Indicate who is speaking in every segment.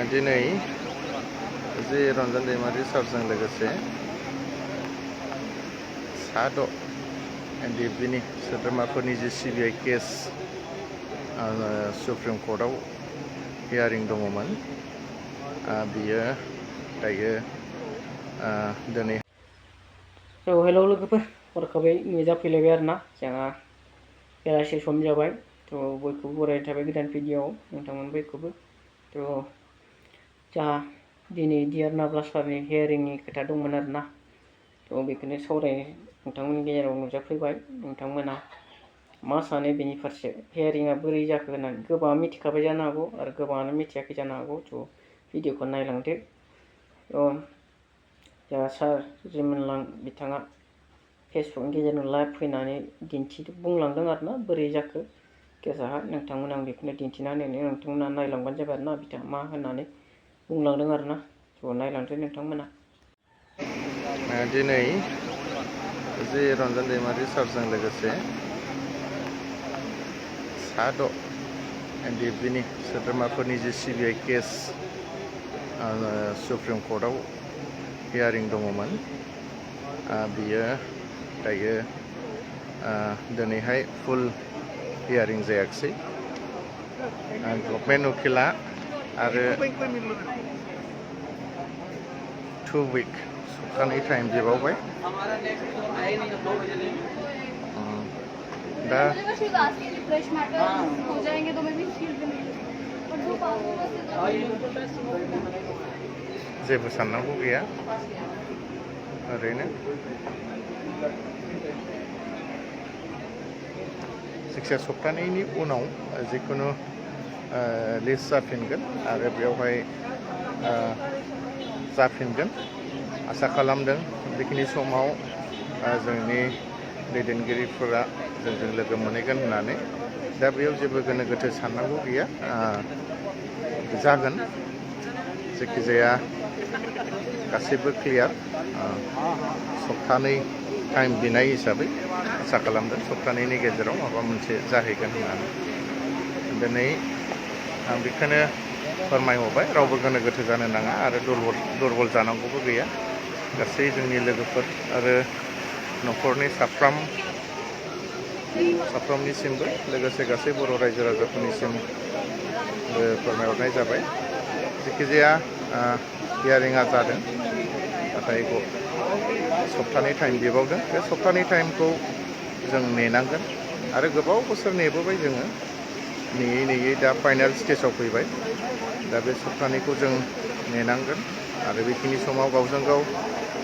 Speaker 1: दिनै जे रन्जन दैमारि सारजों लोगोसे सा 6 एनडिएफबिनि सोद्रोमाफोरनि जे सिबिआइ केस सुप्रिम कर्टआव हियारिं दङमोन। बियो दायो दिनै
Speaker 2: हेलौ लोगोफोर, हरखाबै नुजाफैलायबाय आरोना जोंहा बेलासि सम जाबाय। बयखौबो बरायनाय थाबाय गोदान भिडिअआव नोंथांमोन बयखौबो। जोंहा दिनै डियार नाब्ला सारनि हियारिंनि खोथा दंमोन आरोना। बेखौनो सावरायनो नोंथांमोननि गेजेराव नुजाफैबाय। नोंथांमोना मा सानो बेनि फारसे? हियारिंआ बोरै जाखो होननानै गोबाङा मिथिखाबाय जानो हागौ आरो गोबाङानो मिथियाखै जानो हागौ। भिडिअखौ नायलांदो। जोंहा सार रिमोनलां बिथाङा फेसबुकनि गेजेरजों लाइभ फैनानै बुंलांदों आरोना बोरै जाखो केसआ। नोंथांमोन आं बेखौनो दिन्थिना होनानै नोंथांमोना नायलांबानो जाबाय आरोना बिथाङा मा होननानै बुंलांदों आरोना। नायलांदो नोंथांमोना।
Speaker 1: दिनै जे रन्जन दैमारि सारजों लोगोसे सा 6 एनडिएफबिनि सोद्रोमाफोरनि जे सिबिआइ केस सुप्रिम कर्टआव हियारिं दङमोन। बियो दायो दिनैहाय फुल हियारिं जायाखिसै। गभर्नमेन्ट उकिला आरो 2 उइक सप्तानै टाइम बिबावबाय। दा जेबो साननांगौ गैया, ओरैनो जायखिया सप्तानैनि उनाव जिखुनु लिस्ट जाफिनगोन आरो बेवहाय जाफिनगोन आसा खालामदों। बेखिनि समाव जोंनि दैदेनगिरिफोरा जोंजों लोगो मोनहैगोन होननानै। दा बेयाव जेबो गोनो गोथो साननांगौ गैया, जागोन। जायखिजाया गासैबो क्लियार। सप्तानै टाइम बिनाय हिसाबै आसा खालामदों सप्तानैनि गेजेराव माबा मोनसे जाहैगोन होननानै। दिनै आं बेखौनो फोरमायहरबाय, रावबो गोनो गोथो जानो नाङा आरो दुरबल जानांगौबो गैया। गासै जोंनि लोगोफोर आरो न'खरनि साफ्रोमनिसिमबो लोगोसे गासै बर' रायजो राजाफोरनिसिम फोरमायहरनाय जाबाय। जायखिजाया हियारिंआ जादों, नाथाय सप्तानै टाइम बिबावदों। बे सप्तानै टाइमखौ जों नेनांगोन आरो गोबाव बोसोर नेबोबाय जोङो। नेयै नेयै दा फाइनाल स्टेजाव फैबाय। दा बे सप्तानैखौ जों नेनांगोन आरो बेखिनि समाव गावजों गाव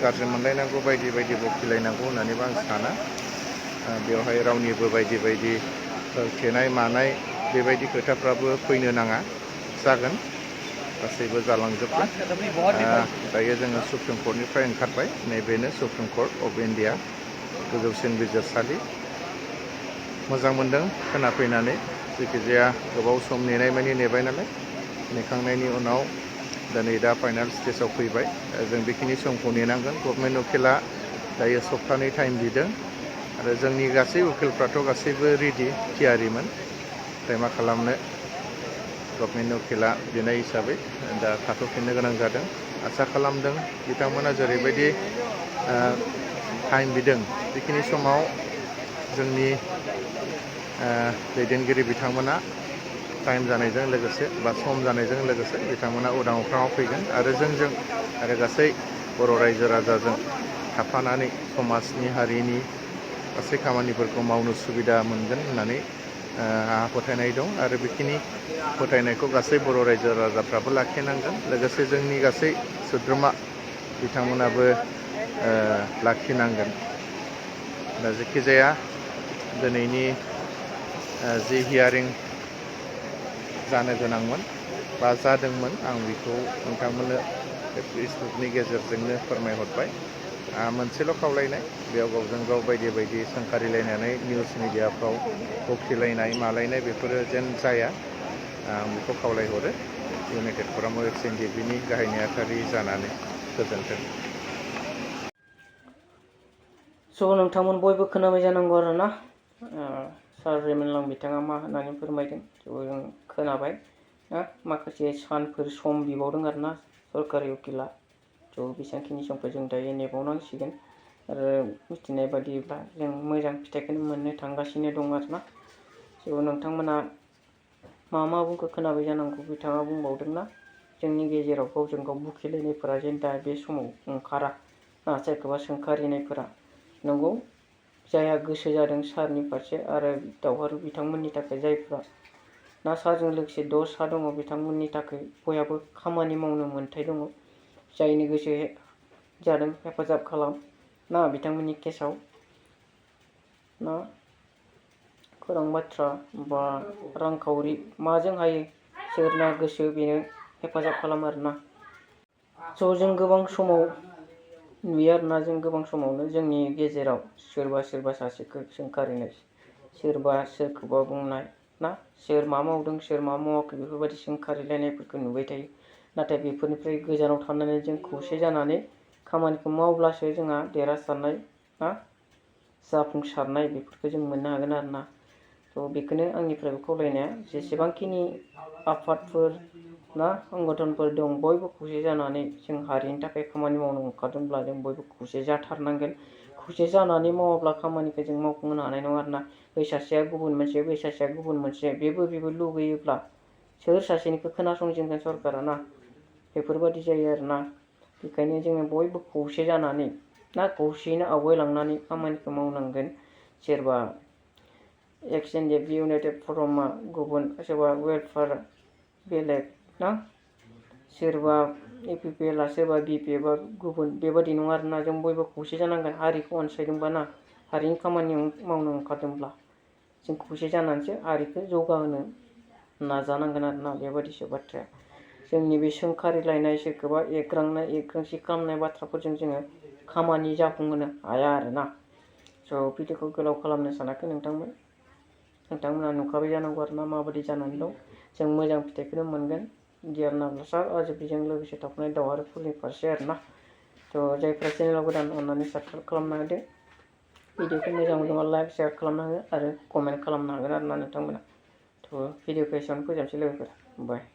Speaker 1: गाज्रि मोनलायनांगौ बायदि बायदि बखिलायनांगौ होननानैबो आं साना। बेवहाय रावनिबो बायदि बायदि होथेनाय मानाय बेबायदि खोथाफ्राबो फैनो नाङा। जागोन, गासैबो जालांजोबगोन। दायो जोङो सुप्रिम कर्टनिफ्राय ओंखारबाय। नैबेनो सुप्रिम कर्ट अफ इन्डिया, गोजौसिन बिजिरसालि। मोजां मोनदों खोनाफैनानै। जायखिजाया गोबाव सम नेनाय मानि नेबाय नालाय, नेखांनायनि उनाव दिनै दा फाइनाल स्टेजाव फैबाय। जों बेखिनि समखौ नेनांगोन। गभर्नमेन्ट उकिला दायो सप्तानै टाइम बिदों आरो जोंनि गासै उकिलफ्राथ' गासैबो रेडि, थियारिमोन। ओमफ्राय मा खालामनो, गभर्नमेन्ट उकिला बिनाय हिसाबै दा थाथ'फिननो गोनां जादों। आसा खालामदों बिथांमोना जेरैबायदि टाइम बिदों बेखिनि समाव जोंनि दैदेनगिरि बिथांमोना टाइम जानायजों लोगोसे बा सम जानायजों लोगोसे बिथांमोना उदां अख्राङाव फैगोन आरो जोंजों आरो गासै बर' रायजो राजाजों थाफानानै समाजनि हारिनि गासै खामानिफोरखौ मावनो सुबिदा मोनगोन होननानै आंहा फोथायनाय दं आरो बेखिनि फोथायनायखौ गासै बर' रायजो राजाफ्राबो लाखिनांगोन। लोगोसे जोंनि गासै सोद्रोमा बिथांमोनाबो लाखिनांगोन। दा जायखिजाया दिनैनि जि हियारिं जानो गोनांमोन बा जादोंमोन, आं बेखौ नोंथांमोननो फेसबुकनि गेजेरजोंनो फोरमायहरबाय। मोनसेल' खावलायनाय, बेयाव गावजों गाव बायदि बायदि सोंखारिलायनानै निउस मिडियाफ्राव बखिलायनाय मालायनाय बेफोरो जेन जाया, आं बेखौ खावलायहरो इउनाइटेड फराम अफ एनडिएफबिनि गाहाय नेहाथारि जानानै। गोजोन्थों।
Speaker 2: नोंथांमोन बयबो खोनाबाय जानांगौ आरोना। सार रिमोनलां बिथाङा मा होननानै फोरमायदों जों खोनाबाय। माखासे सानफोर सम बिबावदों आरोना सरकारि उकिला। थ' बेसांखिनि समखौ जों दायो नेबावनांसिगोन आरो मिथिनाय बादिब्ला जों मोजां फिथाइखौनो मोननो थांगासिनो दं आरोना। स' नोंथांमोना मा बुंखो खोनाबाय जानांगौ। बिथाङा बुंबावदोंना जोंनि गेजेराव गावजों गाव बुखिलायनायफोरा जेन दा बे समाव ओंखारा सोरखौबा सोंखारिनायफोरा। नंगौ, जायहा गोसो जादों सारनि फारसे आरो दावहारु बिथांमोननि थाखाय जायफ्रा सारजों लोगोसे 10 सा दङ बिथांमोननि थाखाय बयहाबो खामानि मावनो मोन्थाय दङ। जायनि गोसो जादों हेफाजाब खालाम बिथांमोननि केसाव खौरां बाथ्रा बा रांखावरि माजों हायो सोरना गोसो बेनो हेफाजाब खालाम आरोना। स' जों गोबां समाव नुयो आरोना, जों गोबां समावनो जोंनि गेजेराव सोरबा सासेखौ सोंखारिनाय, सोरबा सोरखौबा बुंनाय सोर मा मावदों सोर मा मावाखै बेफोरबायदि सोंखारिलायनायफोरखौ नुबाय थायो। नाथाय बेफोरनिफ्राय गोजानाव थानानै जों खौसे जानानै खामानिखौ मावब्लासो जोंहा देरहासारनाय जाफुंसारनाय बेफोरखौ जों मोननो हागोन आरोना। थ' बेखौनो आंनिफ्रायबो खावलायनाया जेसेबांखिनि आफादफोर संगठनफोर दं बयबो खौसे जानानै जों हारिनि थाखाय खामानि मावनो ओंखारदोंब्ला जों बयबो खौसे जाथारनांगोन। खौसे जानानै मावाब्ला खामानिखौ जों मावफुंनो हानाय नङा आरोना। बै सासेया गुबुन मोनसे बै सासेया गुबुन मोनसे बेबो लुगैयोब्ला सोर सासेनिखौ खोनासंजेनगोन सरकारा बेफोरबायदि जायो आरोना। बेखायनो जोङो बयबो खौसे जानानै खौसेयैनो आवगायलांनानै खामानिखौ मावनांगोन। सोरबा एक्सएनजेफ इउनाइटेड फरमआ गुबुन, सोरबा वेलफेयार बेलेग सोरबा एपिपिएलआ सोरबा बिपिएफआ गुबुन, बेबादि नङा आरोना। जों बयबो खौसे जानांगोन। हारिखौ अनसायदोंबा हारिनि खामानि मावनो ओंखारदोंब्ला जों खौसे जानानैसो हारिखौ जौगाहोनो नाजानांगोन आरोना। बेबादिसो बाथ्राया। जोंनि बे सोंखारिलायनाय सोरखौबा एग्रांनाय एग्रांसि खालामनाय बाथ्राफोरजों जोङो खामानि जाफुंहोनो हाया आरोना। स' भिडिअखौ गोलाव खालामनो सानाखै नोंथांमोना नुखाबाय जानांगौ आरोना माबायदि जानानै दं। जों मोजां फिथाइखौनो मोनगोन डियार नाब्ला सार आरो बेजों लोगोसे थाफानाय दावहारुफोरनि फारसे आरोना। थ' जायफ्रा चेनेलाव गोदान अननानै साबस्क्राइब खालामना होदो। भिडिअखौ मोजां मोनोबा लाइक शेयार खालामना हो आरो कमेन्ट खालामनो हागोन आरोना नोंथांमोना। थ' भिडिअखौ एसेयावनो फोजोबनोसै लोगोफोर। बाय।